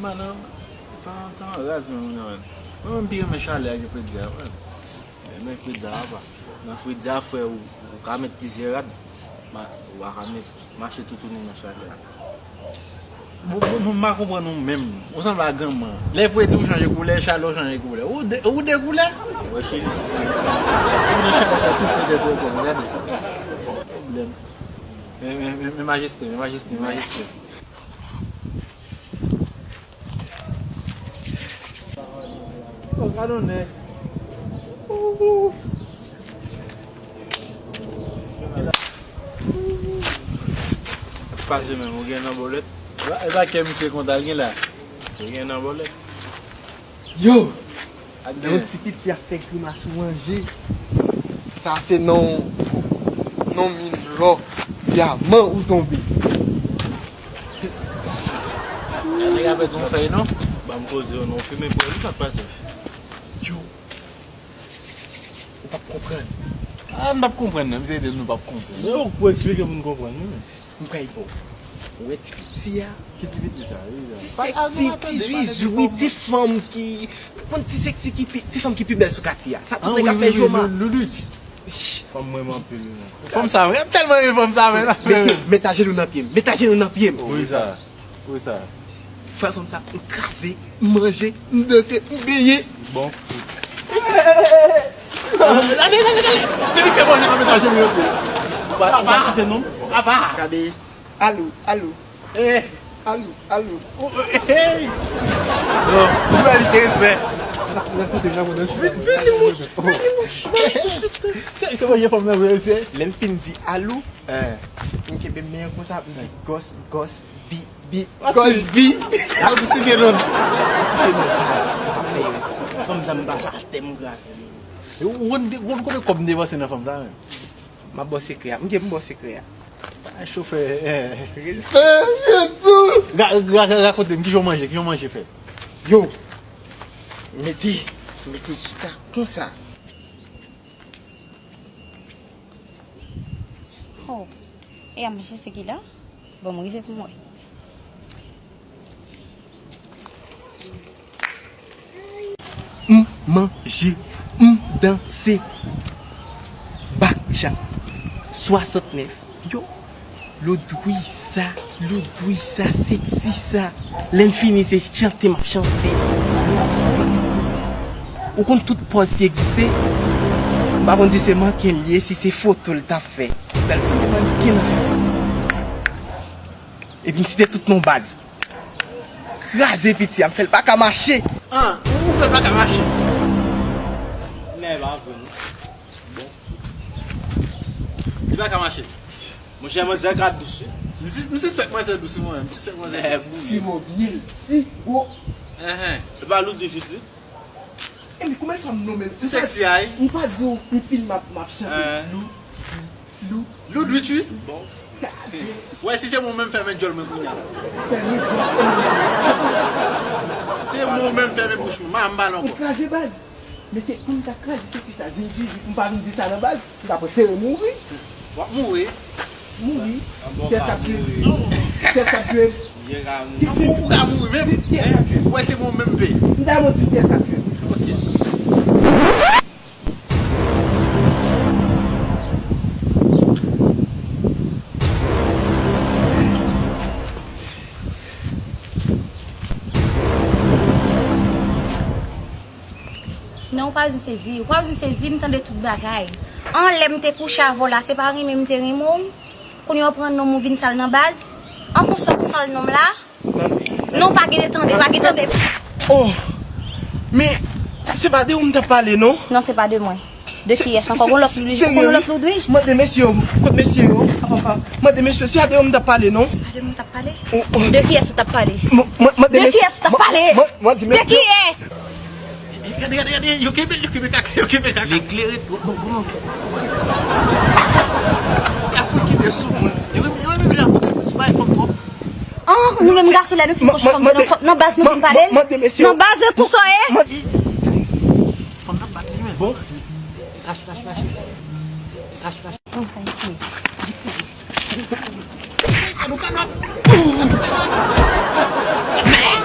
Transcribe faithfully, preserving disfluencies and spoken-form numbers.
Manan, tan, tan raz menm, wi, non, men. Mwen menm pi renmen chalè a ke fredi a, wi. Men, men fredi a, apa. Nan fredi a, frè, ou, ou ka met plizyè rad. Ma, ou pa ka met, mache toutouni nan chalè a. Bon, bon, bon, m pa konprann ou menm. Ou sanble a granmoun. Lè fredi ou chanje koulè, chalè ou chanje koulè. Ou de, ou de koulè? Wè, cheri. Ou nan chalè sa, tou fredi tou ankò, gade. Pwoblèm. Men, men, men, men majeste, men majeste, men majeste. Oh, gade yon nèg. Ouh. Pase menm, ou gen nan bòlèt? E pa, e pa kè misye kontan l gen la. Ou gen nan bòlèt? Yo! Ak nan yon ti piti ap fè grimas ou manje. Sa se nan, nan min lò, dyaman ou tonbe. Nèg la pèdi yon fèy non. Ban m poze yo non, fimen frè, sa k pase? Yo. Ou p ap konprann. Ah, m p ap konprann non, m se ede nou p ap konprann. Yo, pou eksplike pou n konprann wi. M kay bon. Ou wè ti piti a? Ki ti piti sa? Ti seksi, ti zwizwi, ti fanm ki, ou konn ti seksi ki pi, ti fanm ki pi bèl sou katye a. Sa tout nèg ap fè jo man. Fanm mwen anpil wi. Fanm sa vre, m tèlman renmen fanm sa vre. Mesye, met ajenou nan pye m, met ajenou nan pye m. Wi sa. Wi sa. Frè fanm sa, m kraze, m manje, m danse, m benyen. Bon. Gade, gade, gade. Se misye manje nan met ajenou nan pye m. Ou pa, ou pa site non m? Apa. Gade. Alou, alou. Eh, alou, alou. Hey! Yo, ou pa misye respè. Vin, vin, li mouch, vin, li mouch. Se, se manje fanm nan vre, se. Lè l fin di alou, m kenbe men an konsa, m di gòs, gòs, bi, bi, gòs, bi. Al ou site non. Fanm sa m pa sa, tèm grav. Ou konn, ou konn konbyen kòb m depanse nan fanm sa menm? M ap ba w sekrè a. M gen pou m ba w sekrè a. Ah, chofè, eh. Respè, respè. Ra-, ra-, ra-, rakonte m, kijan w manje, kijan w manje fèt? Yo, mete, mete chita konsa. Oh, e a manje se ki la? Bon, m rive pou mwen. M manje, m danse. Bakcha, swasantnèf. Yo, Ludwisa, Ludwisa, seksi sa. Lè n fini, se chante m ap chante. Ou konn tout pòz ki egziste? M pa konn si se manken l ye, si se foto l t ap fè. Fè l tounen manken nan fè foto. Epi m site tout non baz. Kraze piti a, m fè l pa ka mache. An, ou fè l pa ka mache. Nèg pa vre non. Bon. Li pa ka mache. Monchè, manzè ka dous wi. M sis-, m sispèk manzè dous wi mwen, m sispèk manzè dous. Ti mobil, ti gwo. Enhen. E pa Ludwis wi. Epi kouman fanm nou menm? Ti seksi ay. M pa di w, m fin m ap, m ap chante. Lou, lou, lou. Ludwis wi. Bon. Wè, si se mwen menm fèmen djòl mwen kounye a. Fèmen djòl. Se mwen menm fèmen bouch mwen, m pa, m pa la ankò. Ou kraze baz. Mesye, pou m ta kraze seksi sa, zin zuzu, m pa vin di sa nan baz, m ta prefere mouri. W ap mouri. Mouri. Pyès ap tchwe m. Pyès ap tchwe m. Ou, ou ka mouri menm. Pyès ap tchwe m. Wè, se mwen menm pe. M ta mò di pyès ap tchwe m. Ok. Non, ou pa bezwen sezi. Ou pa bezwen sezi, m tande tout bagay. Anlè m te kouche avè w la, se pa renmen m te renmen w. Kounye a w pran nonm ou vin sal nan baz. An konsa w sal nonm la. Non, pa gen tande, pa gen tande. Oh! Men, se pa de ou m t ap pale, non? Non, se pa de mwen. De kiyès ankò? Gon lòt Ludwis? Gon lòt Ludwis? Mande mesye yo. Kot mesye yo? Apa, apa. Mande mesye yo, se pa de ou m t ap pale, non? Pa de mwen t ap pale? Oh, oh. De kiyès ou t ap pale? Mande mesye. De kiyès ou t ap pale? De kiyès? Gade, gade, gade, yo kenbe, yo kenbe kaka, yo kenbe kaka. Li klere twòp, bon, bon. Y ap fout kite sou moun. Yo, yo, yo, yo, yo, yo, bay fanm twòp. An, nou menm gason lè nou fin kouche fanm, se nan, nan baz nou vin pale l? Nan baz e konsa w ye? Fanm nan bat li menm. Bon fi. Kache, kache, kache. Kache, kache. Anou kalòt. Anou kalòt. Mèd.